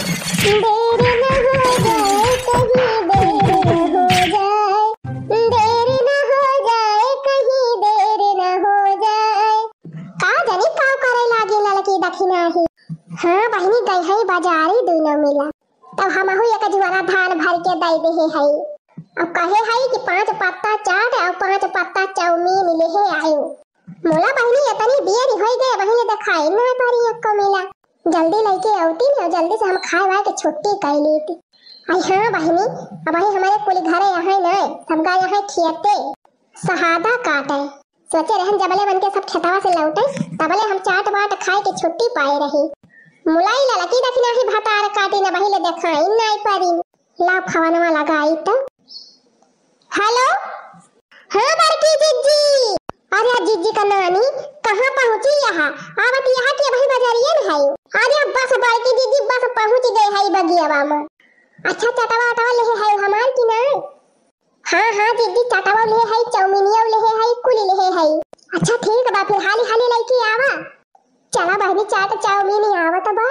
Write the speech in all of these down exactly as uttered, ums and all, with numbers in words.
देर न हो जाए, कहीं देर न हो जाए, देर न हो जाए, कहीं देर न हो जाए। का जानी का करे लागी ललकी दखिनाही। हाँ बहिनी, गई है बाजारी दुनो मिला, तब हमहू एक झोरा धान भर के दे देहे है। अब कहे है कि पाँच पत्ता चाट और पाँच पत्ता चाउमीन लेहे आयो। मोला बहिनी, इतनी देर होइ गए, बहिनी देखाई ना पारी एको मिला। जल्दी लइके आवती न, जल्दी से हम खाए वाए के छुट्टी कर लेती। आई हाँ बहिनी, अब ही हमारे कुल घरे यहाँ न, सबका यहाँ खेते सहादा काटे। सोचे रहन जबले मन के सब खेतवा से लौटे, तबले हम चाट बाट खाए के छुट्टी पाए रही। मुलाई ललकी दखिनाही भतार काटी न, बहिले देखाई नाई पारी। ला फवनवा लगाई त। हेलो, हाँ बड़की जिज्जी। अरे जिज्जी का नानी, कहाँ पहुँची यहाँ? आवत यहाँ के वही बजरियन है। अरे बस बड़की जिज्जी, बस पहुँच गए है बगियावा में। अच्छा चटवा अटवा लेहे है हमार की ना? हाँ हाँ जिज्जी, चटवा लेहे है, चाउमीनिया लेहे है, कुली लेहे है। अच्छा ठीक बा, फिर हाली हाली लइके आवा। चला बहनी, चाट चाउमीन आवत बा।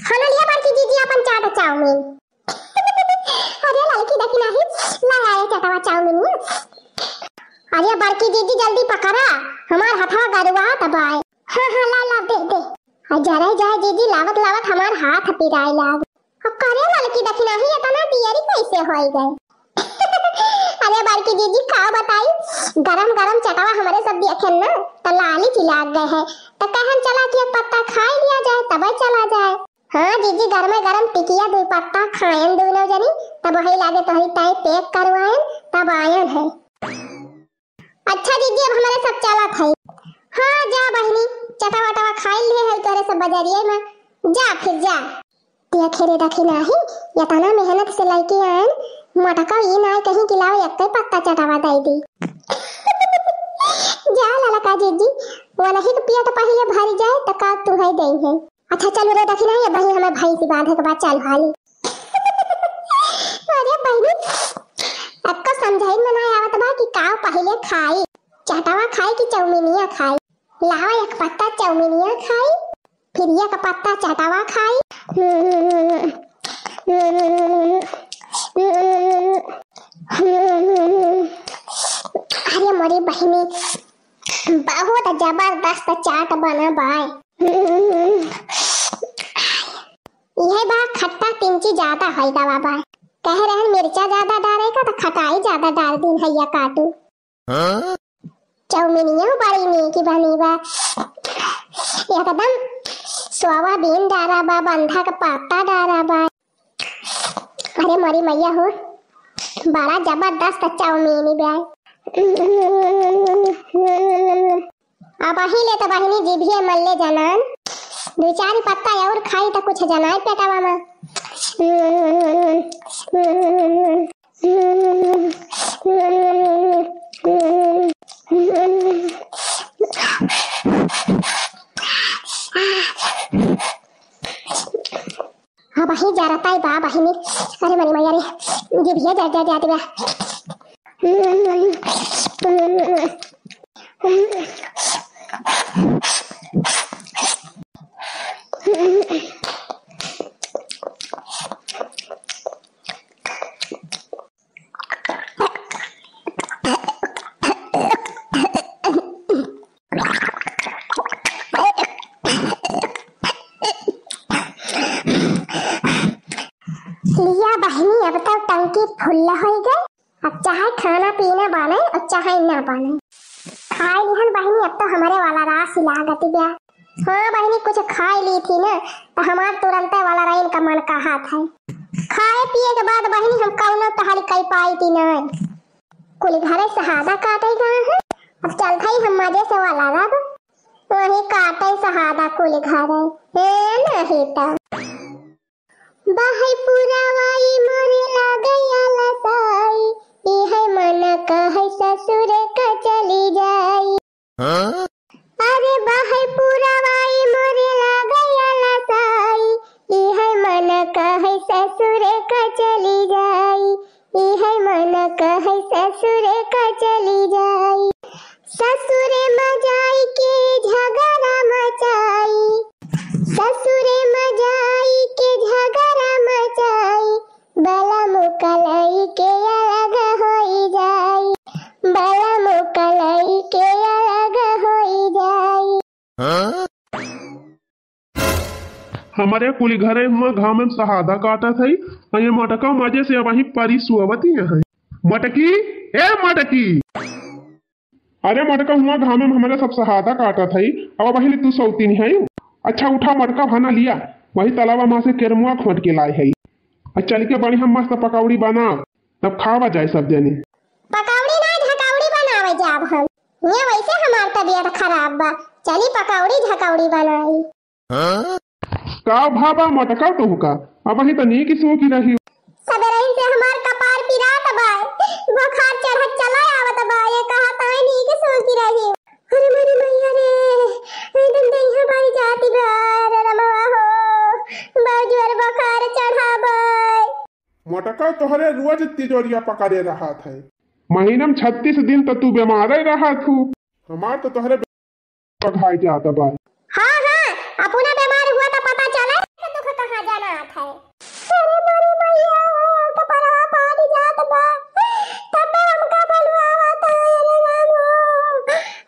हाँ ना लिया बड़की जिज्जी अपन चाट चाउमीन। अरे ललकी दखिनाही, ला आए चटवा चाउमीन। अरे बड़की जिज्जी जल्दी पकड़ा, हमार हथवा गरुआ तबाए। हाँ हाँ ला ला दे दे। आ जरे जाए जिज्जी, लावत लावत हमार हाथ पिराए लाग। अब करे ललकी दखिनाही, इतना देरी कैसे होई गए? अरे बड़की जिज्जी का बताई, गरम गरम चटवा हमरे सब दिया खेल ना, त लाली चिलाग गए है, त कहन चला कि एक पत्ता खाई लिया जाए, तबे चला जाए। हाँ जिज्जी, गरमे गरम टिकिया दुई पत्ता खायन दुनो जनी, तब वही लागे तोहरी ताई पैक करवायन, तब आयन है। अच्छा जिज्जी, अब हमरे सब चलत है। हाँ जा बहिनी, चटवा वटवा खाई लिए है तोहरे सब बजरिए में, जा फिर जा। देखे रे दखिनाही, इतना मेहनत से लइके आयन, मटका ई नाय कहीं कि लाओ एक्के पत्ता चटवा दे दी। जा ललका जिज्जी, वनही के पेट पहिले भर जाए त का तुहै देई है। अच्छा चल रे दखिनाही, अबही हमें भैंसी बांधे के बाद चल हाली। अरे बहिनी, अक्का समझाई में ना आवत बा कि का पहिले खाई, चटवा खाई कि चाउमीनिया खाई। लाओ एक पत्ता चाउमीनिया खाई, फिर एक पत्ता चटवा खाई। अरे मोरी बहिनी, बहुत जबरदस्त चाट बना बाय। यह बा खट्टा तिंची ज्यादा होई गा बाबा। कह रहन मिर्चा ज्यादा डारे का तो खटाई ज्यादा डार दिन है या काटू। हाँ? चाउमीनिया बड़ी नीक बनी बा, एकदम सोयाबीन डारा बा, बंधा के पत्ता डारा बा। अरे मोरी मैया हो, बड़ा जबरदस्त चाउमीन बा। अबही ले तो बहिनी जीभिए मल्ले जनान, दू चार पत्ता और खाई तो कुछ जनाए पेटवा में। हाँ बहिनी, जरताई बा बहिनी। अरे मरी मैया रे, जीभिया जर जर जात बा। लिया बहिनी, अब तो टंकी फुल होई गई। अब चाहे खाना पीना बने और चाहे ना बने, खाए लिहन बहिनी, अब तो हमारे वाला रास लागत बा। हाँ बहिनी, कुछ खाए ली थी ना, तो हमार तुरंते वाला रहीन का मन कहत है। खाए पिए के बाद बहिनी हम कौनो तहल कई पाई थी ना। कुल घरे सहादा काटे गए हैं, अब चलत ही हम मजे से वाला रब। वही काटे सहादा कुल घरे, हे नहीं तो। बहै पुरवाई मोरे लागै आलसाई, इहै मन कहै ससुर क चली जाई। हाँ? अरे बहै पुरवाई मोरे लागै आलसाई, इहै मन कहै ससुर क चली जाई, इहै मन कहै ससुर क चली जाई। ससुर म जाई के झगड़ा मचाई, ससुर म जाई हमरे कुल घरे हुआ घामे में सहादा काटत है, अउ ये मटका मजे से अबहीं परी सुअवती है। मटकी, ए मटकी। अरे मटका, हुआ घामे में हमरे सब सहादा काटत है, अब अबहीं ले तू सौतीन है। अच्छा उठा मटका भाना लिया, वही तलावा मा से केरमुआ खोंट के लाए है। आ चल के बढ़िया मस्त पकौड़ी बना, तब खावा जाए सब जने। पकौड़ी ना, झकौड़ी बनावे जाब हम। ये वैसे हमार तबीयत खराब बा, चली पकौड़ी झकौड़ी बनाई। का भावा मटका तोहका, अबहीं त नीक सूखी रही। सबेरही से हमार कपार पिरात बा, बुखार चढ़त चला आवत बा, ये कहा ताई नीक सूखी रही। अरे मोरी मैया रे, एकदम देहिया बारी जाती बा, रे रमवा हो, बा जोर बुखार चढ़ा बा। मटका तोहरे रोज तिजोरिया पकड़े रहत है। महीना में छत्तीस दिन त तू बीमारे रहत हू। हमार त तोहरे बघाई जात बा। हाँ, हाँ, अपना बीमार हुआ त पता चले कि दुख कहाँ जाना है। अरे मोरी मैया, कपड़वा फाट जात बा। तब हमका बोलवावत है, अरे राम हो।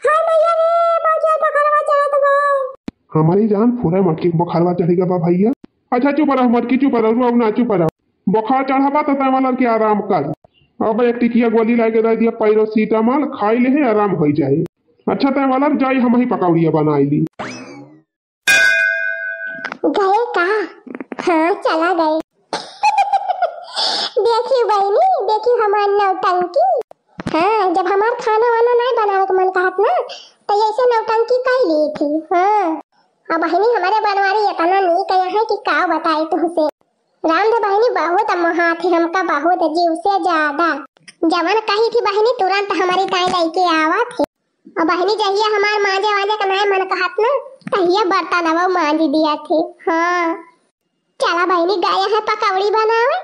हाय मैया रे, बाजार पकड़वा चढ़त बा। हमारी जान फुरा मटकी बुखारवा चढ़ेगा बा भैया। अच्छा चुप रह मटकी, चुप रह, रुआ ना, चुप रह। बुखार चढ़ा बा त तैं वाला के आराम कर। अब एक टिकिया गोली लाके दे दिया पैरासिटामोल, खाई ले है, आराम हो जाए। अच्छा तैं वाला जाई, हम ही पकौड़िया बनाई ली। गए का? हाँ, चला गए। देखी बहनी, देखी हमार नौटंकी। हाँ, जब हमार खाना वाना नहीं बनावे के मन कहत ना, तो ऐसे नौटंकी कर ली थी। हाँ, अब बहनी हमारे बनवारी इतना नीक है कि का बताई तुमसे। राम दे बहनी बहुत मोहात है हमका, बहुत जीव से ज्यादा। जवन कही थी बहनी तुरंत हमारी ताई लेके आवत है। और बहनी जहिया हमार मांजे वांजे का नाय मन कहत ना, तहिया बर्तन अब मांज दिया थे। हाँ, चला बहनी गया है पकौड़ी बनावे।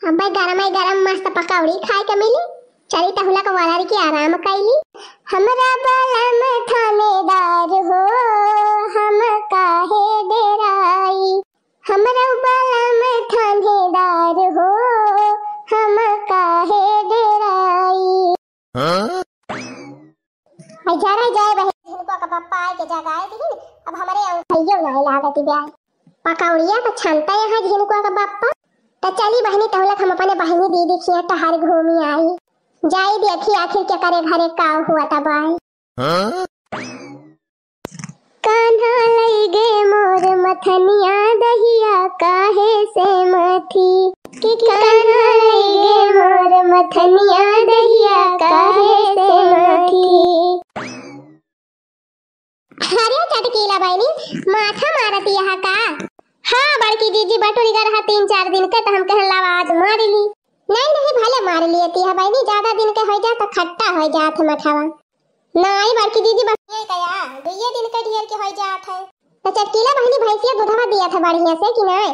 अब भाई गरम ही गरम मस्त पकौड़ी खाए के मिली। चली तहुला के वलर के आराम कैली। हमरा बलम थानेदार हो, हम काहे डेराई। हमरा बलम थानेदार हो, हम काहे डेराई। हाँ? आई जा रहे जाए बहन, झिनकुआ का पप्पा आए के जगाए दिहिन, अब हमरे अंगूठियो नहीं लागत बा। पकौड़िया तो छनता यहाँ झिनकुआ का पप्पा। तो चली बहनी, तहुलक हम अपने बहनी दीदी खिया टहर घूमी आई। जाई देखी आखिर के करे घरे का हुआ तब आई। हाँ? कान्हा लइगे मोर मथनिया दहिया काहे से मथी, कि कान्हा लइगे मोर मथनिया दहिया काहे से मथी। अरे चटकीला बहनी, माथा मारत यहाँ का? हाँ बड़की जीजी, बटोरी गा रहा तीन चार दिन के, तो हम कहन लावा आज मार ली। नहीं नहीं, भले मार लिए तिया बहनी, ज्यादा दिन के हो जा तो खट्टा हो जात है मठावा। नाई बड़की जीजी, बस ये गया, दुइये दिन के ढेर के होई जात है। तो चटकीला बहनी भैंसिया दूधवा दिया था बढ़िया से कि नाई?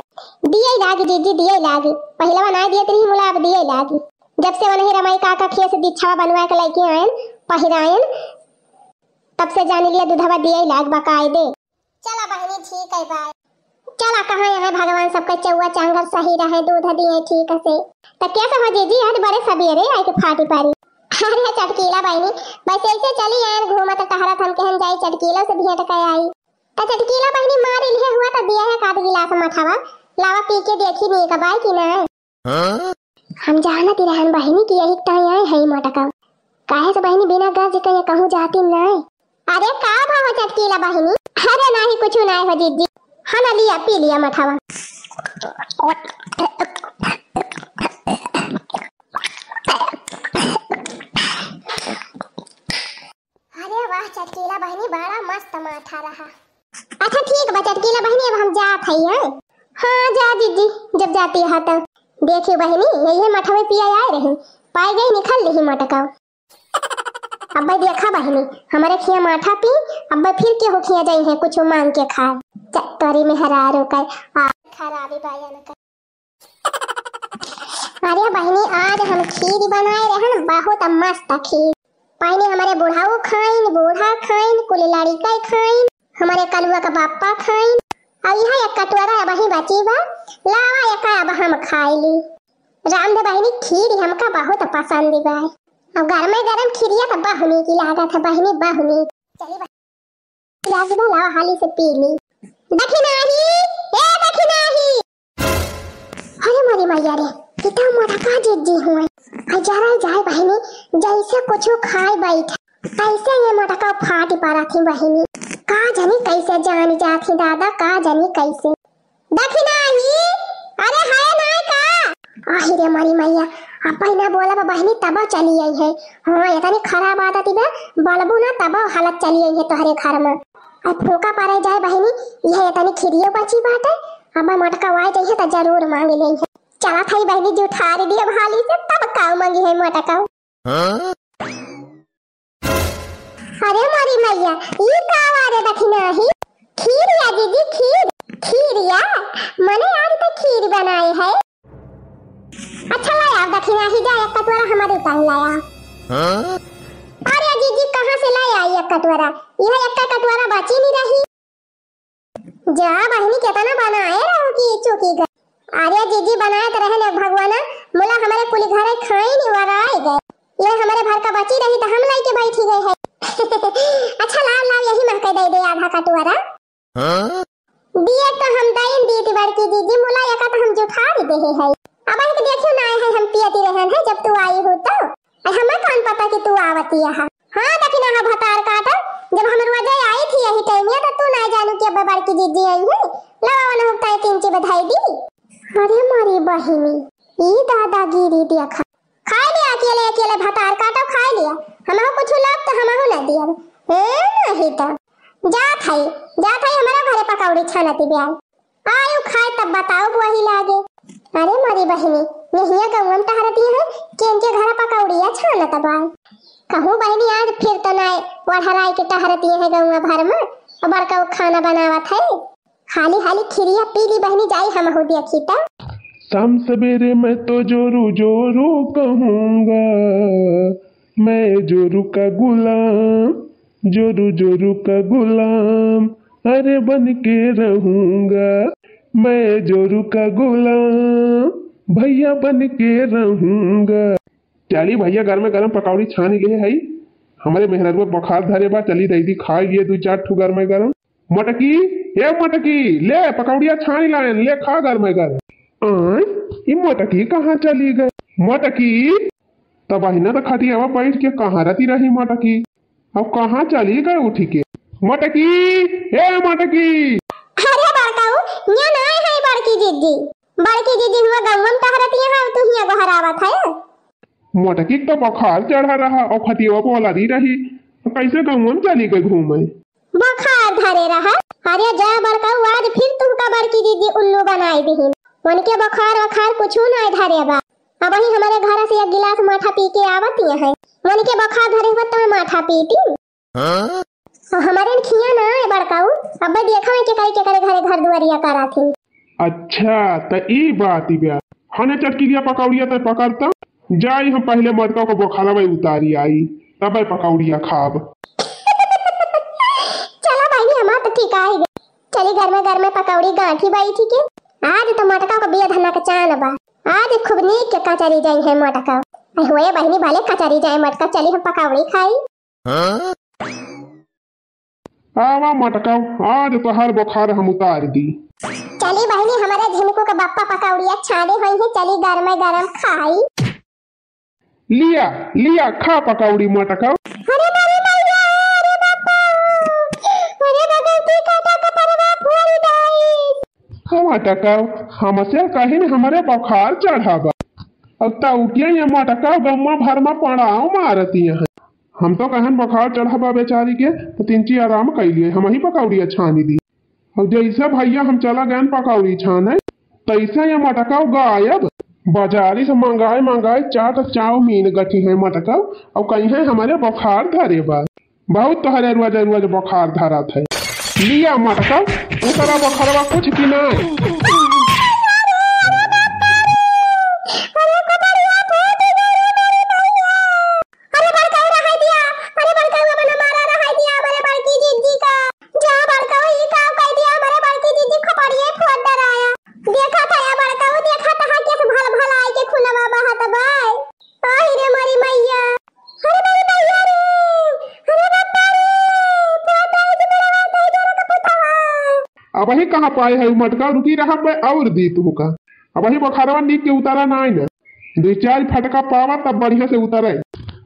दिए लागी जीजी, दिए लागी। पहिलवा नाई दिए रही मुला, अब दिए लागी। जब से वनही रमाई काका खेस दीक्षावा बनवा के लेके आयन, पहिरायन, तब से जान लिया दूधवा दिए लाग बकायदे। चला बहनी, ठीक है, बाय। चला, कहाँ यहाँ भगवान सबका चौवा चांगर सही रहे, दूध दिए ठीक से। त कैसे हो जीजी, आज बड़े सबेरे आए के फाटी पारी? अरे चटकीला बहनी, बस ऐसे चली आयन घूमत टहरत, हम कहन जाई चटकीला से भेंट कर आई। त चटकीला बहनी मार इल्हे हुआ त दिया है आध गिलास मठावा, लावा पी के देखी नीक बाय कि ना। हाँ? हम जानत रहन बहिनी कि यही ताई आए हई मटका। काहे से बहिनी बिना गरज के ये कहूँ जाती नाय। अरे का भा हो चटकीला बहिनी? अरे नाही कुछ नाय हो जीजी। हाँ ना लिया पी लिया मठावा। अरे वाह चटकीला बहिनी, बड़ा मस्त माठा रहा। अच्छा ठीक बा चटकीला बहिनी, अब हम जात हई, हैं? हाँ जा जीजी, जब जाती है तो। देखियो बहिनी, यही मठवे पिया आए रही, पाई गई निकल ली मटका। अब देखा बहिनी, हमारे खिया माठा पी, अब फिर केहू खिया जाई है कुछ मांग के खाए। चटोरी में हरारो का आ खराबी बायन का। अरे बहिनी, आज हम खीर बनाए रहन, बहुत मस्त खीर। पहले हमारे बुढ़ाऊ खाइन, बूढ़ा खाइन, कुल लड़िका खाइन, हमारे कलुआ का बापा खाइन। अब यह एक कटोरा अब ही बची बा, लावा एक अब हम खाए ली। राम दे बहिनी, खीर हमका बहुत पसंद बा। अब गरमे गरम खीरिया तो बहुनी की लागत है बहिनी, बहुनी। चली बहिनी, लावा हाली से पी ली। दखिनाही, ए दखिनाही। अरे मोरी मैया रे, कितना मोटका जिज्जी हुए। आ जरा जाए बहिनी, जैसे कुछ खाए बैठ, ऐसे ये मोटका फाट पड़ा थी बहिनी। का जानी कैसे जान जात ही दादा, का जानी कैसे। दखिनाही, अरे है नाय का? आही रे मोरी मैया, अब ना बोलब बहिनी तब चली आई है। हाँ, इतनी खराब आदत बा, बोलबू ना तब हालत चली आई है तोहरे घर में। अब फूका पड़े जाए बहिनी, यह इतनी खिरियो बची बाटे, अब मोटका वाई जाइए तो जरूर मांग ले है। चला थाई बहिनी जुठार दिए भाली से, तब काऊ मांगी है मोटका। हाँ? अरे मोरी मैया, ई का आवा रे दखिनाही? खीर या दीदी, खीर, खीर या, मने आज तो खीर बनाए है। अच्छा ला यार दखिनाही, जा एक कटोरा हमारे उतार लाया। हाँ? अरे दीदी, कहाँ से ला आई एक कटोरा? यह एक कटोरा बची नहीं रही। जा बहिनी, केतना बनाए रहो कि चुकी गए। अरे जीजी, बनाए तो रहे ने भगवाना, मुला हमारे कुली घरे खाई नहीं वराए गए। ये हमारे भर का बची रही तो हम लेके बैठी गए है। अच्छा लाव लाव, यही महके दे दे आधा कटोरा। हाँ? दिए तो हम दइन दीत बड़की जीजी, मुला एका तो हम जुठार देहे है। अब एक देखियो ना आए है, हम पियती रहन है जब तू आई हो तो। अरे हमें कौन पता कि तू आवती है। हाँ, दखिनाहा भतार काटा, जब हम रोजे आई थी यही टाइम में, तो तू ना जानू कि अब बड़की जीजी आई है। लावा ना होता है, तीन ची बधाई दी। अरे मोरी बहिनी, ई दादागिरी देखा। खाए लिया अकेले अकेले भतार काटा, खाए लिया। हमहू कुछ लाग तो हमहू ना दियब। ए, नहीं तो। जा थाई, जा थाई हमारा घरे पकौड़ी छानती ब्याल। आयु खाए तब बताओ वही लागे। अरे मोरी बहिनी, यहिया गौवा में टहरती है, केन के घर पकौड़िया छानत बाय। कहूँ बहिनी आज फिर तो नाय वढ़राई के टहरती है गौवा भर में, और बड़का वो खाना बनावत है। हाली हाली खिरिया पी ली बहिनी, जाई हम हो देखी तो। शाम सवेरे मैं तो जोरू जोरू कहूँगा, मैं जोरू का गुलाम, जोरू जोरू का गुलाम, अरे बन के रहूंगा, मैं जोरू का गुलाम, भैया बन के रहूंगा। चली भैया, गरमे गरम पकौड़ी छानी ले हई, हमरे मेहररुआ बुखार धरे बा, चली दई दी खाई लिए दू चार ठू गरमे गरम। मटकी, ए मटकी, ले पकौड़िया छानी लायन, ले खा गरमे गरम। आय, ई मटकी कहाँ चली गई? मटकी, तब बहिना तो खटियावा बैठ के कहाँ रहती रही मटकी? अब कहाँ चली गए उठी के? मटकी, ए मटकी। अरे बड़काऊ, यहाँ ना आए है बड़की जीजी। बड़की जीजी हुआ गौवा में टहरती है, तू हियाँ गोहरावत है। मटकी तो बुखार चढ़ा रहा और खटियावा बोला दी रही, तो कैसे गौवा में चली गई घूमे? बुखार धरे रहा। अरे जा बड़काऊ, आज फिर तुमका बड़की जीजी उल्लू बनाई दिहिन। उनके बुखार वखार कुछ ना धरे बा। अबही हमरे घर से एक गिलास माठा पी के आवत ही है। मन के बुखार धरे हुआ तो माठा पीती। हाँ? हमरे खिया ना है बड़काऊ, अब देखा है केकरे केकरे घरे घर दुआरिया करा थी। अच्छा, त ई बात बा। हने चटकिलिया पकौड़िया तय पकड़ता, जाई हम पहले मटका को बोखाला भाई उतारी आई, तब पकौड़िया खाब। चला बहिनी, हमार तो ठीक आई गई। चली घर में, घर में पकौड़ी गांठी बाई थी के। आज तो मटका को बिया धना के चान बा। आज खूब नीक के कचरी जाई है मटका। आई होए बहिनी, भले कचरी जाए मटका, चली हम पकौड़ी खाई। हाँ? आवा मटका, आज तोहार बुखार हम उतार दी। चली बहिनी, हमारे झिनकू के बप्पा पकौड़िया छाने होई है, चली गरमे गरम खाई। लिया, लिया, खा पकौड़ी मटका। अरे मारी मैया, अरे बापा, अरे भगवती काटा का परवा फोड़ी दाई। हाँ मटका, हमसे कहिन हमरे बुखार चढ़ा बा। अब ताऊ के ये मटका गम्मा भर में पड़ाव मारती है। हम तो कहन बुखार चढ़ा बा बेचारी के, तो तिनची आराम कैलिए, हम ही पकौड़िया छानी दी। और जैसे भैया हम चला गए पकौड़ी छाने, तैसे ये मटका गायब। बाजारी से मंगाए मंगाए चाट चाउमीन गठी है मटका, और कहीं है हमारे बुखार धरे बा। बहुत तोहरे रोज रोज बुखार धरत है। लिया मटका, उतरा बुखारवा कुछ की ना। अरे बड़काऊ रहाई दिया, अरे बड़काऊ अपना मारा रहाई दिया, हमारे बड़की जिज्जी का। जा बड़काऊ, ई का कह दिया, हमारे बड़की जिज्जी खपड़िए फोड़ डराया। देखा था या बड़काऊ, देखा था केस भल भल आई के खुनवा बहत बाय। आही रे मोरी मैया, अरे मोरी मैया रे, अरे बापा रे, फोड़ डाले के बेड़ा बात है, जोर का पुतवा। अबहीं कहाँ पाए है उ मटका, रुकी रहा, मैं और दी तुहका। अबहीं बोखारवा नीक के उतरा नाई ना, दुइ चार फटका पावा तब बढ़िया से उतरे।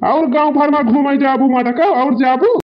और गाँव भर मा घूमे जाबू मटका, और जाबू।